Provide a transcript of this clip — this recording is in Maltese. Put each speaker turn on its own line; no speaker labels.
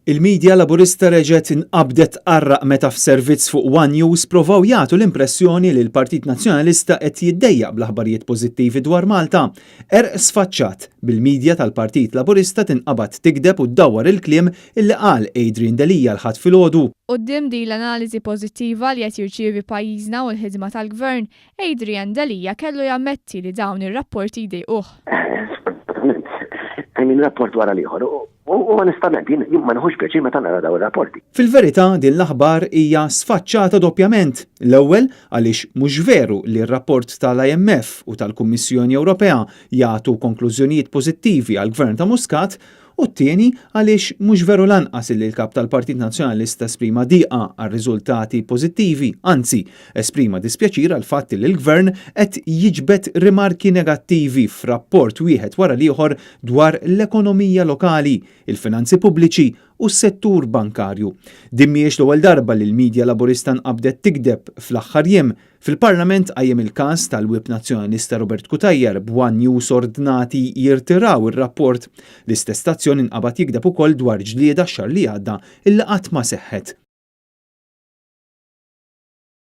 Il-media Laburista reġgħet inqabdet tqarraq meta f'servizz fuq One News provaw jagħtu l-impressjoni li l-Partit Nazzjonalista qed jiddejjaq bl-aħbarijiet pożittivi dwar Malta. Qerq sfaċċat, bil-media tal-Partit Laburista tinqabad tigdeb u ddawwar il-kliem illi qal Adrian Delia l-Ħadd filgħodu.
Quddiem din l-analiżi pożittiva li qed jirċievi pajjiżna u l-ħidma tal-Gvern, Adrian Delia kellu jammetti li dawn ir-rapporti jdejquh.
Sfortunatament, I mean rapport wara l-ieħor. U onestament, jien ma nieħux pjaċir meta nara dawn ir-rapporti.
Fil-verità din l-aħbar hija sfaċċata doppjament. L-ewwel għaliex mhux veru li r-rapport tal-IMF u tal-Kummissjoni Ewropea jagħtu konklużjonijiet pożittivi għall-Gvern ta' Muscat u t-tieni għaliex mhux veru lanqas illi l-Kap tal-Partit Nazzjonalista esprima diqa għar-riżultati pożittivi, anzi esprima dispjaċir għall-fatt li l-Gvern qed jiġbed rimarki negattivi f'rapport wieħed wara l-ieħor dwar l-ekonomija lokali, il-finanzi pubbliċi u s-settur bankarju. Din mhijiex l-ewwel darba li l-media Laburista nqabdet tigdeb fl-aħħar jiem. Fil-Parlament qajjem il-każ tal-Whip Nazzjonalista Robert Cutajar b'One News ordnati jirtiraw ir-rapport. L-istess stazzjon inqabad jigdeb ukoll dwar ġlieda x-xahar li għadda illi qatt ma seħħet.